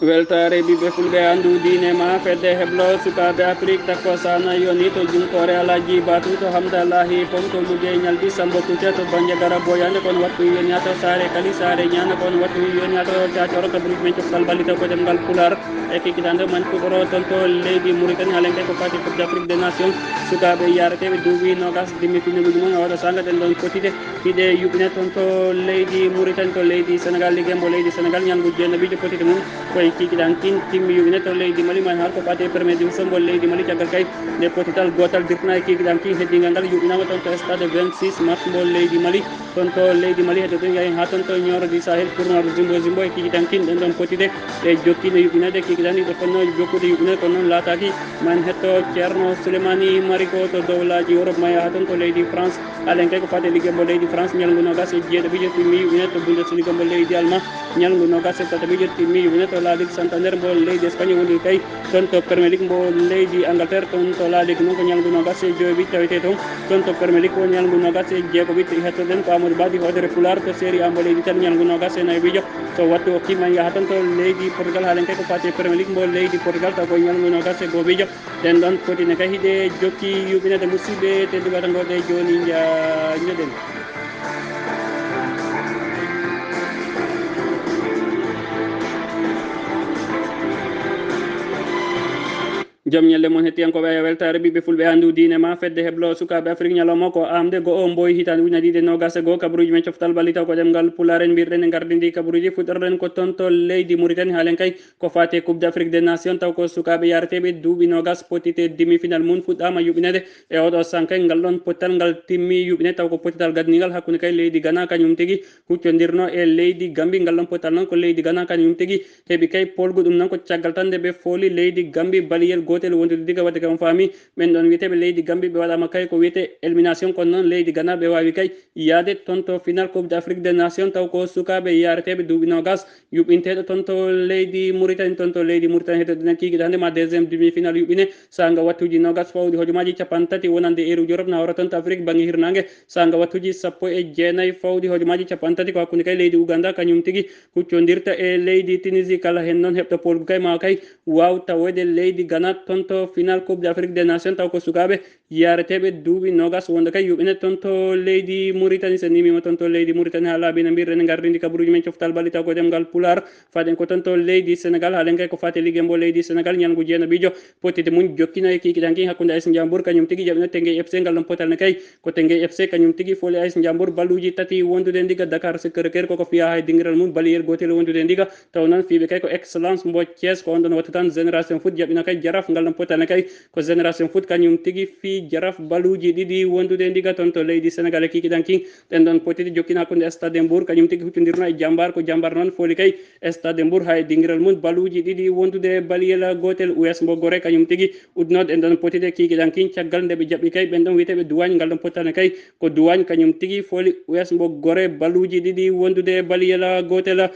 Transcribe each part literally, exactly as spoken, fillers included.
Weltaare ɓiɓɓe fulɓe, anndu diine ma fedde heblo sukaaɓe Afrik. Takko sana yoni to junkoore Alaaji Batu, to Hamdalahi Pom, to Luge Ñalbi Sambo Kuca, to Banjagara Boyande, kon wattu yoni ato saare kali saare ñaana, kon wattu yoni ato cacoro to bridge men coftal ballita ko demngal Pulaar. E kikitande man fuɗɗoro toon to leydi Mauritanie, haalenke ko fati Coupe d'Afrique des Nations, sukaaɓe yareteeɓe duuɓi nogas, demi-finale uji mum e oɗo sanga ɗen ɗon potide. Hiɗe yuɓɓine toon to leydi Mauritanie, to leydi Sénégal, ligue mbo leydi Sénégal, ñalngu jeenaɓijo potite mum koye kikiɗan kin timmi yuɓɓine to leydi Mali. Man har ko fati e premier division mbo leydi Mali, caggal kay nde potital gootal dirtana e kikiɗan kin, heddingal ngal yuɓɓinama toon to stade vingt-six mars mbo leydi Mali. Toon to leydi Mali, heddoɗen yahi haa toon to Nioro du Sahel, tournoi Zimbo Zimbo e kikiɗan kin, ɗen ɗon potide e jokkino yuɓɓinede kikiɗan ɗiɗo fonno jokkude yuɓɓinede, kono noon laataaki. Man hetto Ceerno Souleymani Mariko to dowlaaji Europe, ma yaha toon to leydi France. Haalenke ko fati ligue mbo leydi France, ñalngu nogas e jeeɗiɗo timmi yuɓɓinede to Bundesliga mbo leydi Allemagne, ñalngu nogas e tataɓijo timmi yuɓɓinede to La Ligue Santander mbo leydi Espagne, woni kay toon to Premier League mbo leydi Angleterre. Toon to La Ligue noon ko ñalngu nogas e joyɓijo tawete toon. Toon to Premier League ko ñalngu nogas e jeegoɓijo. Hettoɗen ko Amadou Badi hoodere Pulaar to Serie A mbo leydi Italie, ñalngu nogas e nayoɓijo. So wattu okki, man yaha toon to leydi Portugal, haalenke ko fati Premier League mbo leydi Portugal, taw ko ñalngu nogas e gooɓijo. Ɗen ɗon potine kay hiɗe jokki yuɓɓinede, musidɓe tedduɓe, tan ngoɗe jooni njañoɗen. Jam ñalle mon hettiyankooɓe, aya weltaare ɓiɓɓe fulɓe, anndu diine ma fedde heblo sukaaɓe Afrik, ñalawma ko amde go'o mboy hitaande ujunere ɗiɗi e noogas e go'o, kabaruuji men coftal ballitaw ko ɗemngal Pulaar en mbirɗen e ngardi ndi kabaruuji. Fuɗɗorɗen ko toon to leydi Mauritanie, haalen kay ko faati e Coupe d'Afrique des Nations, taw ko sukaaɓe yareteeɓe duuɓi noogas pottite demi-finale mum fuɗɗaama yuɓɓinede e oɗo sanka. Ngal ɗon pottal ngal timmi yuɓɓine, taw ko pottal gadningal hakkunde kay leydi Ghana kañum tigi huccondirno e leydi Gambie. Ngal ɗon pottal noon ko leydi Ghana kañum tigi heɓi kay polgu. Ɗum noon ko caggal tan nde ɓe fooli leydi Gambie baliyel gootel wondude diga, wadde kay on faami ɓen ɗon wiyeteeɓe leydi Gambie ɓe waɗaama kay ko wiyetee élimination, kono noon leydi Ghana ɓe waawi kay yaade toon to final Coupe d'Afrique des Nations, taw ko sukaaɓe yareteeɓe duuɓi noogas yuɓɓinteeɗo toon to leydi Mauritanie. Toon to leydi Mauritanie, heddoɗen kiikiiɗe hannde ma deuxième demi-finale yuɓɓine, saanga wattuuji noogas fawɗi hojomaaji cappanɗe tati wonande heure uji Europe na hawra toon to Afrique bannge hirnaange, saanga wattuuji sappo e jeenayi fawɗi hojomaaji cappanɗe tati ko hakkunde kay leydi Ouganda kañum tigi huccondirta e leydi Tunisie. Kala heen noon heɓɗo poolgu kay ma kay waaw taweede leydi Ghana toon to final Coupe d'Afrique des Nations, taw ko sukaaɓe yareteeɓe duuɓi noogas wonde kay yuɓɓine toon to leydi Mauritanie. So nimima toon to leydi Mauritanie, haa laabi no mbirɗen e ngardi ndi kabaruuji men coftal ballitaw ko ɗemngal Pulaar, faɗen ko toon to leydi Sénégal, haalen kay ko faati ligue mbo leydi Sénégal, ñalngu jeenaɓijo pottite mum jokkino e kiikiiɗe hanki hakkunde A S Ndiambour kañum tigi jaɓino Teungueth F C. Ngal ɗon pottal ne kay ko Teungueth F C kañum tigi fooli A S Ndiambour balluuji tati wondude ndiga. Dakar Sacré-Cœur koko fiya hay dingiral mum, baliyel gootel wondude ndiga. Taw noon fiiɓe kay ko Excellence mbo Thiès, ko on ɗon wattu tan Génération Foot jaɓɓino kay Jaraaf. Ngal ɗon pottal ne kay ko Génération Foot kañum tigi fii Jaraaf balluuji ɗiɗi wondude ndiga toon to leydi Sénégal e kiikiiɗe hanki. Ɗen ɗon pottiɗe jokkina hakkunde Stade de Mbour kañum tigi huccondirno e Jambar, ko Jambar noon fooli kay Stade de Mbour hay dingiral mum balluuji ɗiɗi wondude baliyel gootel. U S mbo Gorée kañum tigi uddino ɗen ɗon pottiɗe kiikiiɗe hanki caggal nde ɓe jaɓɓi kay ɓen ɗon wiyeteeɓe Duwaañ. Ngal ɗon pottal ne kay ko Duwaañ kañum tigi fooli U S mbo Gorée balluuji ɗiɗi wondude baliyel gootel.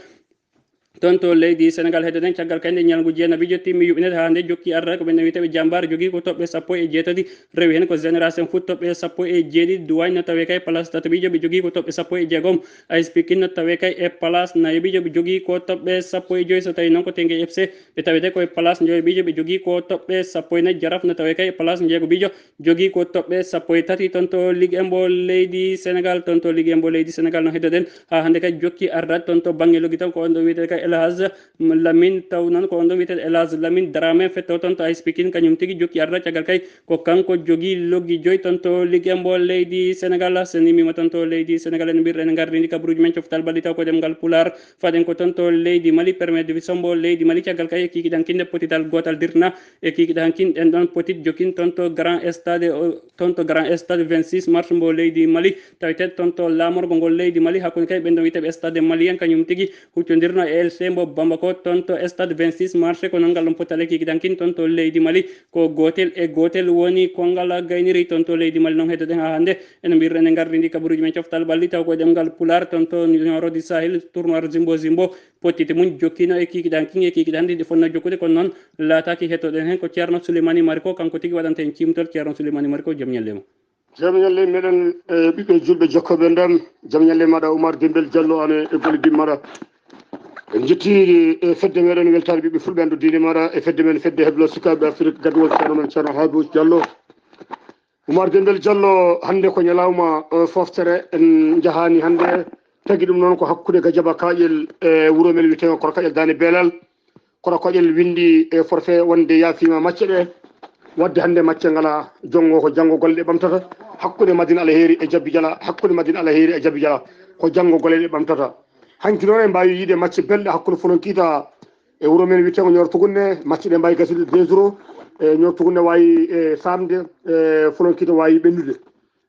Toon to leydi Sénégal, heddoɗen caggal kay nde ñalngu jeenaɓijo timmi yuɓɓinede haa nde jokki arde ko ɓen wiyeteeɓe Jambar jogii ko toɓɓe sappo e jeetati, rewi heen ko Génération Foot toɓɓe sappo e jeeɗiɗi, Duwaañ no tawee kay place tataɓijo ɓe jogii ko toɓɓe sappo e jeegom, A S Pikine no tawee kay e place nayoɓijo ɓe jogii ko toɓɓe sappo e joy, so tawii noon ko Teungueth F C ɓe tawete ko e place njoyoɓijo ɓe jogii ko toɓɓe sappo e nayi, Jaraaf no tawee kay e place njeegoɓijo jogii ko toɓɓe sappo e tati. Toon to Ligue mbo leydi Sénégal, toon to Ligue mbo leydi Sénégal no heddoɗen haa hannde kay jokki ardat toon to bannge loggi tan ko on ɗo wiyetee kay El Hadj Lamine, taw noon ko on ɗo wiyetee El Hadj Lamine Dramé fetto toon to A S Pikine, kañum tigi jokki ardat caggal kay ko kanko jogii loggi joy toon to Ligue mbo leydi Sénégal. So nimima toon to leydi Sénégal en mbirɗen en ngardi ndi kabaruuji men coftal balli taw ko ɗemngal Pulaar. Faɗen ko toon to leydi Mali, premier division mbo leydi Mali, caggal kay e kiikiiɗe hanki nde pottital gootal dirtana e kiikiiɗe hanki ɗen ɗon pottiɗe jokkin toon to grand stade, o, toon to grand stade vingt-six mars mbo leydi Mali, tawetee toon to laamorgo ngol leydi Mali, hakkunde kay ɓen ɗon wiyeteeɓe stade malien, kañum tigi huccondirno e L C mbo Bamako. Toon to stade vingt-six mars, ko noon ngal ɗon pottal e kiikiiɗe hanki toon to leydi Mali, ko gootel e gootel woni kongal gayniri. Toon to leydi Mali noon heddoɗen haa hannde. Ene mbirɗen e ngardi ndi kabaruuji men coftal ɓalli taw ko e ɗemngal Pulaar, toon to Nioro du Sahel, tournoi Zimbo Zimbo, pottitte mum jokkino e kiikiiɗe hanki e kiikiiɗe hannde ɗi fotnoo jokkude, kono noon laataaki. Heɗotoɗen heen ko Ceerno Souleymani Mariko, kanko tigi waɗanta en ciimtol. Ceerno Souleymani Mariko, jam ñalle ma. Jam ñalle meɗen, e ɓiɓɓe julɓe jokkooɓe ndam, jam ñalle maɗa Oumar Dembel Diallo, an e golle dimmara. En njetti e fedde meɗen weltaare ɓiɓɓe fulɓe anndo diine maɗa e fedde men fedde heblo sukaaɓe Afrik gadduwol ceerno men ceerno Habibu Diallo. Oumar Dembel Diallo, hannde ko ñalawma eh, foftere en njahaani hannde. Tagi ɗum noon ko hakkunde Gajaba Kaƴel e wuro men wiyetee Koro Kaƴel Daane Belal. Koro Kaƴel winndi e forfait wonde yaafiima macce ɗe. Wadde hannde macce ngala, jonngo ko janngo golle ɗe ɓamtata. Hakkunde Madina Alheri e Jabbi Jala, hakkunde Madina Alheri e Jabbi Jala ko janngo golle ɗe ɓamtata. Hanki noon en mbaawi yiide macce belɗe hakkunde Folonkiita e wuro men wiyetee Ñooro Tugunne, macce ɗe mbaawi gasude deux zéro. E Ñooro Tugunne waawi e saamde, e Folonkiita waawi ɓennude.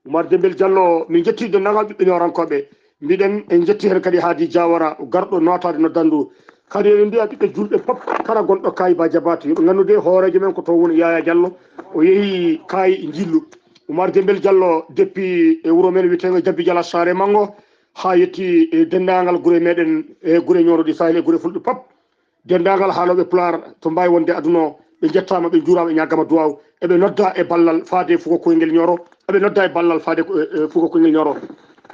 Oumar Dembel Diallo, min njetti denndaangal ɓiɓɓe Ñoorankooɓe. Mbiɗen en njetti heen kadi Haadi Jawara, garɗo nootaade noddandu. Kadi eɗen mbiya ɓiɓɓe juulɓe pop, kala gonɗo Kaayi Ba Jabaate, yo ɓe nganndude hooreejo men ko toon woni Yaya Diallo. O yehi Kaayi Njillu. Oumar Dembel Diallo, depuis e wuro men wiyetee Jabbi Jala Saare Manngo, haa yetti e denndaangal gure meɗen e gure Ñooro ɗi Sahel e gure fulɓe pop. Denndaangal haalooɓe Pulaar to mbaawi wonde aduna o, ɓe njettaama, ɓe njuuraama, ɓe ñaagama duwaaw. Eɓe nodda e ballal faade fuko koyngel Ñooro, eɓe nodda e ballal faade ko- e- e fuko koyngel Ñooro.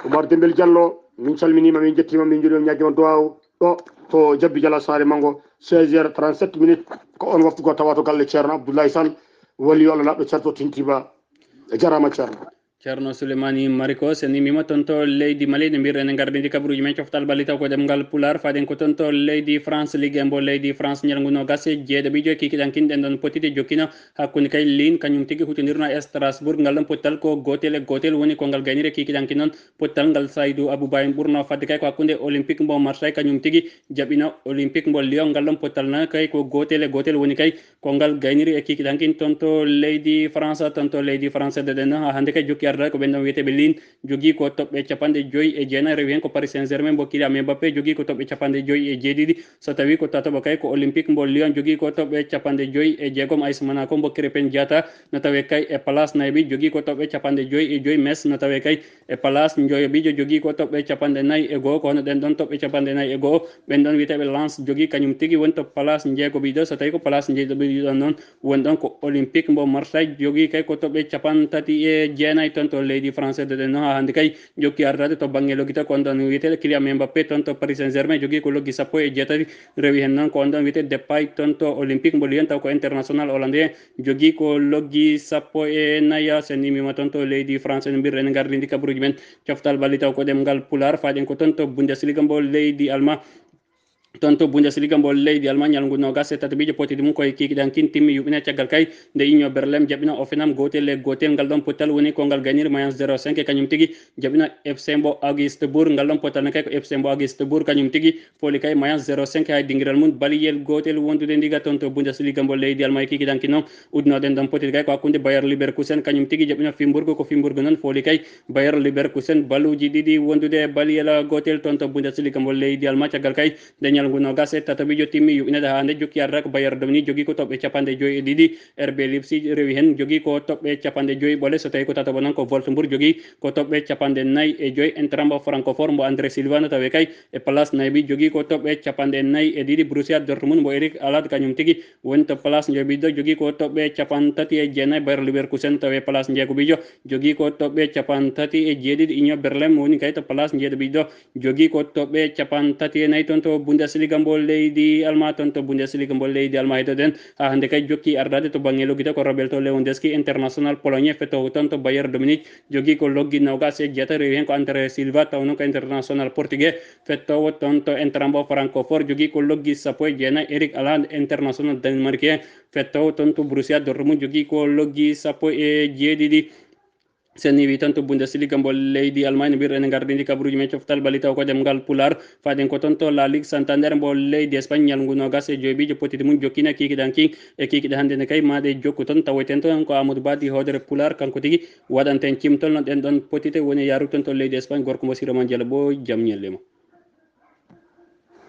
Oumar Dembel Diallo, min calminiima, min njettiima, min njuuriima, min ñaagima duwaaw. Ɗo to Jabbi Jala Saare Manngo, seize heures trente-sept minutes, ko on waftu go tawa to galle Ceerno Abdoulaye Sall, waliyo Allah laɓɗo, ceerto Tintiba. E jaraama, Ceerno. Ceerno Souleymani Mariko, so en immima toon to leydi Mali, no mbirɗen e ngardiindi kabaruuji men coftal balli taw ko ɗemngal Pulaar. Faaden ko toon to leydi France, Ligue mbo leydi France, ñalngu noogas e jeeɗiɗo e joy kikiɗankin ɗen ɗon pottiɗe jokkino hakkunde kay Lille, kañum tigi huutondirno e Strasbourg. Ngal ɗon pottal ko gootel e gootel woni ko ngal gayniri e kikiɗankin noon. Pottal ngal Saydou Abouba en ɓurno fadde kay ko hakkunde Olympique mbo Marseille, kañum tigi jaɓino Olympique mbo Lyon. Ngal ɗon pottal na kay ko gootel e gootel woni kay ko ngal gayniri e kikiɗankin toon to leydi France. Toon to leydi France, de ɗen haa hannde kay jokki ardaade ko ɓen ɗon wiyeteeɓe Lille, jogii ko toɓɓe capanɗe joy e jeenayi, rewi heen ko Paris Saint-Germain mbo Kylian Mbappé, jogii ko toɓɓe capanɗe joy e jeeɗiɗi. So tawii ko tataɓo kay ko Olympique mbo Lyon, jogii ko toɓɓe capanɗe joy e jeegom. A S Monaco mbo Krépin Diatta no tawee kay e place nayaɓi, jogii ko toɓɓe capanɗe joy e joy. Metz no tawee kay e place njoyoɓijo, jogii ko toɓɓe capanɗe nayi e go'o. Ko hono ɗen ɗon toɓɓe capanɗe nayi e go'o, ɓen ɗon wiyeteeɓe Lens jogii kañum tigi woni to place njeegoɓijo. So tawii ko place njeegoɓijo ɗon noon, woni ɗon ko Olympique mbo Marseille, jogii kay ko toɓɓe capanɗe tati e jeenayi toon to leydi France. De ɗen noon haa hannde kay jokki ardaade to bannge loggita, ko on ɗon wiyeteeɗo Kylian Mbappé toon to Paris Saint-Germain, jogii ko loggi sappo e jeetati. Rewi heen noon ko on ɗon wiyetee Depay toon to Olympique mbo Lyon, taw ko international hollandais, jogii ko loggi sappo e nayi. So en immima toon to leydi France, en mbirɗen e ngardiindi kabaruuji men coftal balli taw ko ɗemngal Pulaar. Faaɗen ko toon to Bundesliga mbo leydi Alma. Toon to Bundesliga mbo leydi Alma, ñalngu noogas e tataɓijo pottiɗi mum koye kikiɗankin timmi yuɓɓina caggal kay nde Union Berlin jaɓɓino Hoffenheim gootel e gootel. Ngal ɗon pottal woni ko ngal gayniri Mayence zéro cinq, e kañum tigi jaɓɓino F C mbo Augsbourg. Ngal ɗon pottal ne kay ko F C mbo Augsbourg kañum tigi fooli kay Mayence zéro cinq hay dingiral mum baliyel gootel wondude ndiga toon to Bundesliga mbo leydi Alma. E kikiɗankin noon, uddunoɗen ɗon pottiɗi kay ko hakkunde Bayer Leverkusen kañum tigi jaɓɓino Freiburg, ko Freiburg noon fooli kay Bayer Leverkusen baluuji ɗiɗi wondude e baliyel gootel toon to Bundesliga mbo leydi Alma. Caggal kay nde ñalngu noogas e tataɓijo timmi yuɓɓineede haa nde jokki arda ko Bayer Domini jogii ko toɓɓe capanɗe joy e ɗiɗi, R B Leipzig rewi heen jogii ko toɓɓe capanɗe joy ɓole. So tawii ko tataɓo noon ko Wolfsburg jogii ko toɓɓe capanɗe nayi e joy. Eintracht mbo Francfort mbo André Silva no tawee kay e place nayaɓi jogii ko toɓɓe capanɗe nayi e ɗiɗi. Borussia Dortmund mbo Erling Haaland kañum tigi woni to place njoyoɓijo, jogii ko toɓɓe capanɗe tati e jeenayi. Bayer Leverkusen tawee place njeegoɓijo, jogii ko toɓɓe capanɗe tati e jeeɗiɗi. Union Berlin woni kay to place njeeɗiɗo, jogii ko toɓɓe capanɗe tati e nayi toon to Bundesliga mbo leydi Alma. Toon to Bundesliga mbo leydi Alma, heddoɗen haa hannde kay jokki ardaade to bannge loggita ko Roberto Lewandowski, international pologne, fettoowo toon to Bayern de Munich, jogii ko loggi noogas e jeetati, rewi heen ko André Silva, taw noon ko international portugais, fettoowo toon to Eintracht mbo Francfort, jogii ko loggi sappo e jeenayi. Erling Haaland, international danemarkien, fettoowo toon to Borussia Dortmund, jogii ko loggi sappo e jeeɗiɗi. So en iwii toon to Bundesliga mbo leydi Almañ, mbirɗen e ngardiindi kabaruuji men coftal balli taw ko ɗemngal Pulaar. Faaɗen ko toon to La Ligue Santander mbo leydi Espagne, ñalngu noogas e joyɓiijo pottiɗi mum jokkina kikiɗanki e kikiɗe hannde ne kay, maa ɗe jokku toon. Tawoyten toon ko Amadou Ba di hoodere Pulaar, kanko tigi waɗanten cimtol no ɗen ɗon pottiɗe woni yaaru toon to leydi Espagne. Gorko mo Siroma Jalo Ɓooy, jam ñalle ma.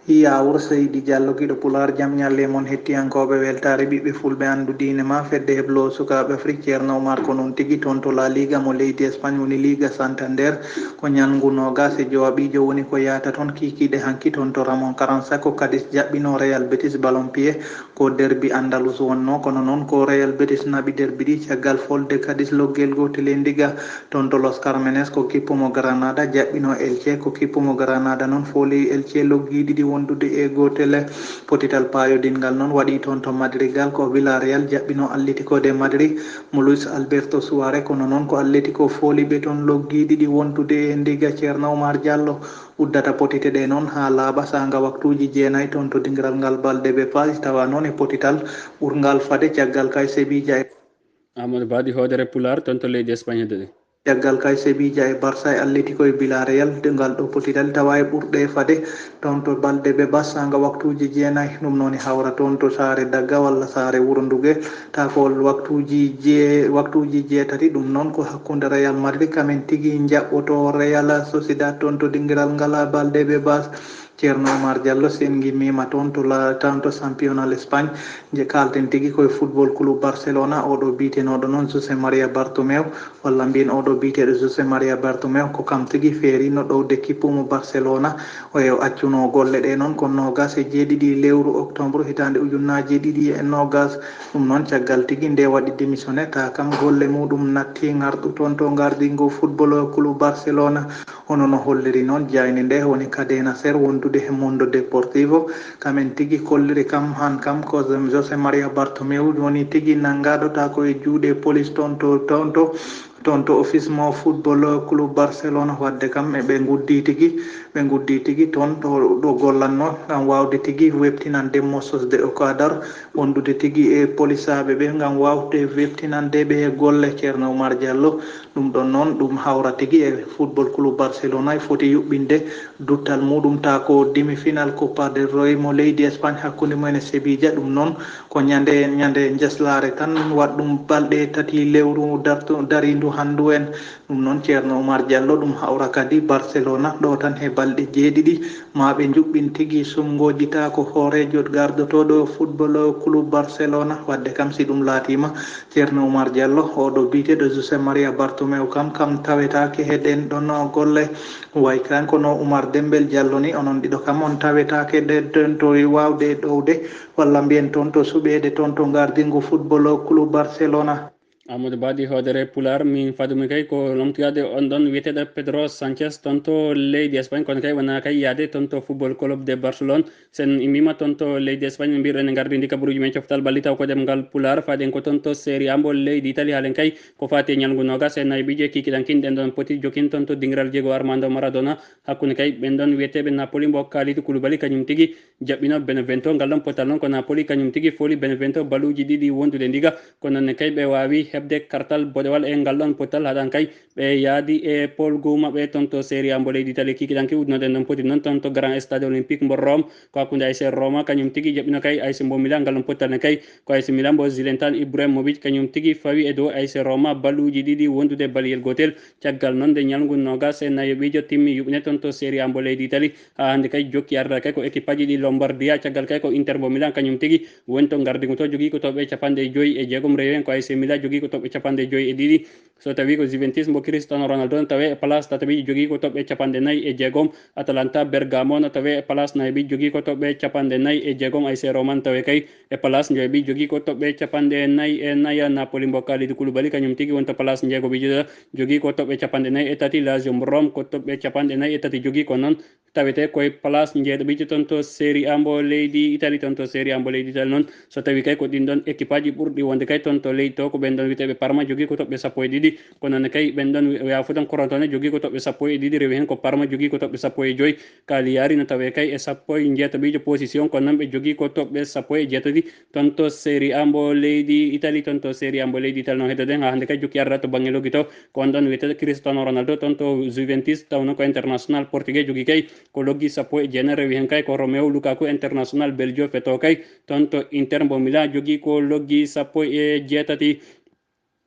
Yaa wuur Seydi Diallo, giɗo Pulaar, jam ñalle mon hettiyankooɓe weltaare ɓiɓɓe fulɓe anndu diine ma, fedde heblo sukaaɓe Afrik, Ceerno Umar, ko noon tigi toon to La Liga mo leydi Espagne woni Liga Santander, ko ñalngu noogas e jowaɓiijo woni ko yahata toon kikiiɗe hanki toon to Ramon Carranza ko Cadiz jaɓɓino Real Betis ballon pied, ko derbi Andalus wonno, kono noon ko Real Betis naɓi derbi ɗi caggal folde Cadiz loggel gootel e ndiga. Toon to Los Carmenes ko kippu mo Granada jaɓɓino Elche, ko kippu mo Granada noon fooli Elche loggi ɗiɗi won wondude e gotel. Potital paayodingal noon waɗi toon to Madrigal, ko Villarreal jaɓɓino Atletico de Madrid mo Luis Alberto Suarez, kono noon ko Atletico fooli ɓe toon loggi ɗiɗi wondude e ndiga. Ceerno Oumar Diallo uddata potite ɗe noon haa laaɓa saanga waktuuji jeenayi toon to dingiral ngal Valdebebas, tawa noon e potital ɓurngal fade caggal kay Sevilla e Amadou Badi hoodere Pulaar toon to leydi Espagne hedde ɗe. Caggal kay Sevilla e Barça e Atletico e Villarreal, de ngal ɗo potital tawa e ɓurɗe fade toon to Valdebebas saanga waktuuji jeenayi. Ɗum noon e hawra toon to saare Dagga walla saare Wuro Nduge, ta ko waktuuji jee-, waktuuji jeetati. Ɗum noon ko hakkunde Real Madrid kamen tigi njaɓɓoto Real Sociedad toon to dingiral ngal Valdebebas. Ceerno Oumar Diallo, sen ngimmima toon to la, toon to championnat Espagne, je kalten tigi koye Football Club Barcelona, oɗo biyeteenoɗo noon José Maria Bartomeu, walla mbiyen oɗo biyeteeɗo José Maria Bartomeu, ko kam tigi feerino ɗowde kippu mo Barcelona. O accuno golle ɗe noon ko noogas e jeeɗiɗi lewru octobre hitaande ujunnaaje ɗiɗi e noogas. Ɗum noon caggal tigi nde waɗi démissionné, ta kam golle muɗum natti ngarɗu toon to ngardingo Football Club Barcelona. Hono no holliri noon jayni nde woni Cadena Ser wondude e Mundo Deportivo, kamen tigi kolliri kam han kam ko José Maria Bartomeu woni tigi nanngaɗo ta ko e juuɗe police toon to, toon to, toon to office mo Football Club Barcelona. Wadde kam e ɓe nguddi tigi, ɓe nguddi tigi toon to ɗo gollanno ngam waawde tigi webtinande mo sosde o kadar wondude tigi e polisaɓe ɓe ngam waawde webtinande ɓe golle. Ceerno Oumar Diallo. Ɗum ɗon noon, ɗum hawra tigi e Football Club Barcelona e foti yuɓɓinde duttal muɗum ta ko demi-final Copa del Rey mo leydi Espagne hakkunde mum e Sevilla. Ɗum noon ko ñande, ñande njeslaare tan, waɗ ɗum balɗe tati lewru dartu, darindu hanndu en. Ɗum noon, Ceerno Oumar Diallo, ɗum hawra kadi Barcelona ɗo tan he balɗe jeeɗiɗi, ma ɓe njuɓɓin tigi sumngooji ta ko hooreejo gardotooɗo Football Club Barcelona. Wadde kam, si ɗum laatiima, Ceerno Oumar Diallo, oɗo biyeteeɗo José Maria Bartomeu kam, kam tawetaake he ɗeen ɗon golle. Way kanko no Oumar Dembel Diallo ni, onon ɗiɗo kam on tawetaake ɗe, ɗen to waawde ɗowde, walla mbiyen toon to suɓeede toon to ngardingu Football Club Barcelona. Amadou Badi hoodere Pulaar, min fadumi kay ko lomtoyaade on ɗon wiyeteeɗo Pedro Sanchez toon to leydi Espagne, kono kay wonaa kay yaade toon to Football Club de Barcelone. Sen immima toon to leydi Espagne, mbirɗen e ngardindi kabaruuji men coftal ɓalli taw ko ɗemngal Pulaar, faaden ko toon to Serie A mbo leydi Italie, haalen kay ko faati e ñalngu noogas e nayi ɓiije kikiɗankin ɗen ɗon poti jokin toon to dingiral jeego Armando Maradona, hakkunde kay ɓen ɗon wiyeteeɓe Napoli mbo Kalidou Koulibaly kañum tigi jaɓɓino Benevento. Ngal ɗon potal noon ko Napoli kañum tigi fooli Benevento baluuji ɗiɗi wondude ndiga, kono noon ne kay ɓe waawi heɓde kartal boɗewal e ngal ɗon potal, haɗan kay ɓe yaadi e polgu maɓɓe toon to Serie A mbo leydi Italie. Kikiɗanki uddunoɗen ɗon poti noon toon to Grand Stade Olympique mbo Rome, ko hakkunde A S Roma kañum tigi jaɓɓino kay A S mbo Milan. Ngal ɗon pottal ne kay ko A S Milan mbo Zlatan Ibrahimovic kañum tigi fawi e dow A S Roma baluuji ɗiɗi wondude baliyel gootel. Caggal noon nde ñalngu noogas e nayo ɓiijo timmi yuɓɓine toon to Serie A mbo leydi Italie, haa hannde kay jokki arda kay ko ekipaji ɗi Lombardia, caggal kay ko Inter mbo Milan kañum tigi woni to ngardigu to, jogii ko toɓɓe capanɗe joyi e jeegom, rewi heen ko A C Milan jogii ko toɓɓe capanɗe joyi e ɗiɗi. So tawii ko Juventus mbo Cristiano Ronaldo no tawee e place tataɓiijo, jogii ko toɓɓe capanɗe nayi e jeegom. Atalanta Bergamo no tawee e place nayaɓiijo, jogii ko toɓɓe capanɗe nayi e jeegom. A C Roma no tawee kay e place njoyaɓiijo, jogii ko toɓɓe capanɗe nayi e nayi. Napoli mbo Kalidou Koulibaly kañum tigi woni to place njeegoɓiijo, jogii ko toɓɓe capanɗe nayi e tati. Lazio mbo Rome ko toɓɓe capanɗe nayi e tati jogii, ko noon tawetee koye place njeeɗiijo toon to Serie A mbo leydi Italie. Toon to Serie A mbo leydi Italie noon, so tawii kay ko ɗin ɗon ekipaji ɓurɗi wonde kay toon to leydi to, ko ɓen ɗon wiyeteeɓe Parma, jogii ko toɓɓe sappo e ɗiɗi. Kono noon kay ɓen ɗon wi-, wiyaa fu tan Crotone jogii ko toɓɓe sappo e ɗiɗi, rewi heen ko Parma jogii ko toɓɓe sappo e joyi. Cagliari no tawee kay e sappo e njeetaɓiijo position, kono noon ɓe jogii ko toɓɓe sappo e jeetati. Toon to Serie A mbo leydi Italie, toon to Serie A mbo leydi Italie noon heddoɗen haa hannde kay jokki arda to bannge loggi to, ko on ɗon wiyeteeɗo Cristiano Ronaldo, toon to Juventus, taw noon ko international portugais jogii kay ko loggi sappo e jeenayi, rewi heen kay ko Romelu Lukaku, international belgio, feto kay toon to Inter mbo Milan, jogii ko loggi sappo e jeetati.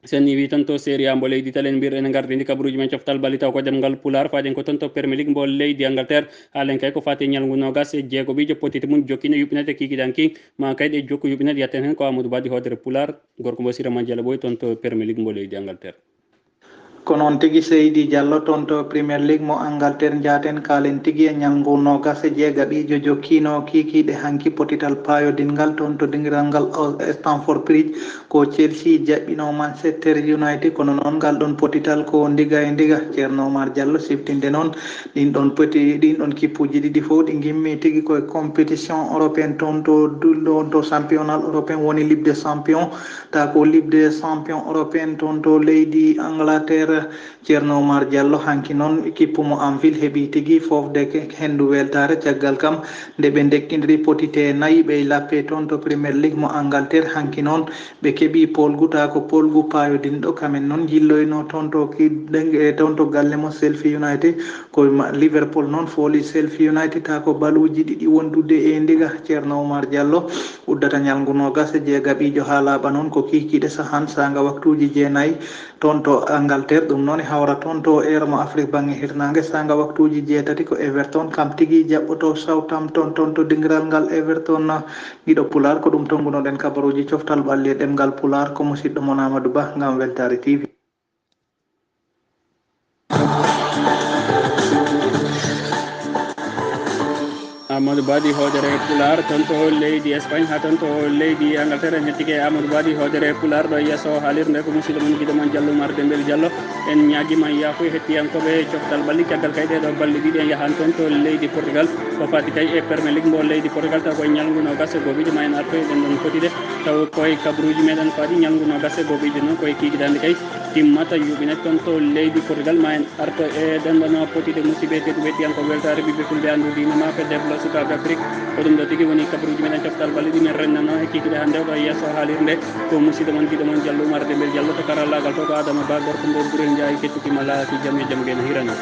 Sen iwi toon to Serie A mbo leydi Italie, mbirɗen en ngardini kabaruuji men coftal ɓalli taw ko ɗemngal Pulaar, faaden ko toon to Premier League mbo leydi Angleterre, haalen kay ko faati e ñalngu noogas e jeegoɓiijo pottitte mum jokkine yuɓɓinete kikiɗanki, ma kay ɗe jokku yuɓɓinete. Yatten heen ko Amadou Badi hoodere Pulaar, gorko mbo Sira Mandiala Ɓooy toon to Premier League mbo leydi Angleterre. Ko noon tigi, Seydi Diallo, toon to Premier League mo Angleterre njaaten, kaalen tigi e ñalngu noogas e jeegaɓiijo jokkiino kiikiiɗe hanki potital paayodinngal toon to dingiral ngal Stamford Bridge. Ko Chelsea jaɓɓino Manchester United, kono noon ngal ɗoon potital ko ndiga e ndiga. Ceerno Oumar Diallo siftinde noon ɗin ɗoon poti-, ɗin ɗoon kippuuji ɗiɗi fof ɗi ngimmi tigi koye compétition européenne toon to dullo, to championnat européen woni Ligue des Champions, ta ko Ligue des Champions européenne toon to leydi Angleterre. Ceerno Oumar Diallo hanki noon kippu mo Anfield heɓi tigi foofde ke-, henndu weltaare. Caggal kam nde ɓe ndekkindiri potite nayi, ɓe lappe toon to Premier League mo Angleterre. Hanki noon ɓe keɓi polgu, ta ko polgu paayodinɗo. Kamen noon njilloyno toon to ki-, deng-, e toon to galle mo Chelsea United. Ko ma-, Liverpool noon fooli Chelsea United, ta ko baluuji ɗiɗi wondude e ndiga. Ceerno Oumar Diallo uddata ñalngu noogas e jeegaɓiijo haa laaɓa noon ko kiikiiɗe sahan saanga waktuuji jeenayi toon to Angleterre. Ɗum noon e hawra toon to eere mo Afrique baŋnge hirnaange, saanga waktuuji jeetati ko Everton kam tigi jaɓɓoto Southampton toon to dingiral ngal Everton. Giɗo Pulaar, ko ɗum tonngunoɗen kabaruuji coftal ɓalli e ɗemngal Pulaar, ko musiɗɗo mon Amadou Ba ngam Weltaare T V. Amadou Badi hoodere Pulaar toon to leydi Espagne, haa toon to leydi Angleterre. En hettike Amadou Badi hoodere Pulaar ɗo yeeso haalirde ko musiɗɗo mon, giɗo mon Diallo Oumar Dembel Diallo. En ñaagiima yaafuya hettiyankooɓe coftal ɓalli, caggal kay ɗee ɗo balɗe ɗiɗi en yahan toon to leydi Portugal. Ko faati kay e Premier League mbo leydi Portugal, taw ko e ñalngu noogas e gooɓiijo ma en artoy ɗen ɗon fotide. Taw koye kabaruuji meɗen faaɗi ñalngu noogas e gooɓiijo noon koye kiikiiɗe hannde kay timmata yuɓine toon to leydi Portugal. Ma en arto e ɗen ɗon potide, musiɓɓe tedduɓe hettiyankooɓe Weltaare Ɓiɓɓe Fulɓe Anndu Diine Maafe Deblo Sukaaɓe Afrik. Ko ɗum ɗo tigi woni kabaruuji meɗen coftal ɓalli ɗi men renndano e kiikiiɗe hannde ɗo yeeso haalirde. Ko musiɗɗo mon, giɗo mon Diallo Oumar Dembel Diallo, to karallaagal to ko Adama Ba, gorko mbo Burel Njaay, kettuki ma laaki jam e jam ngeen hirano.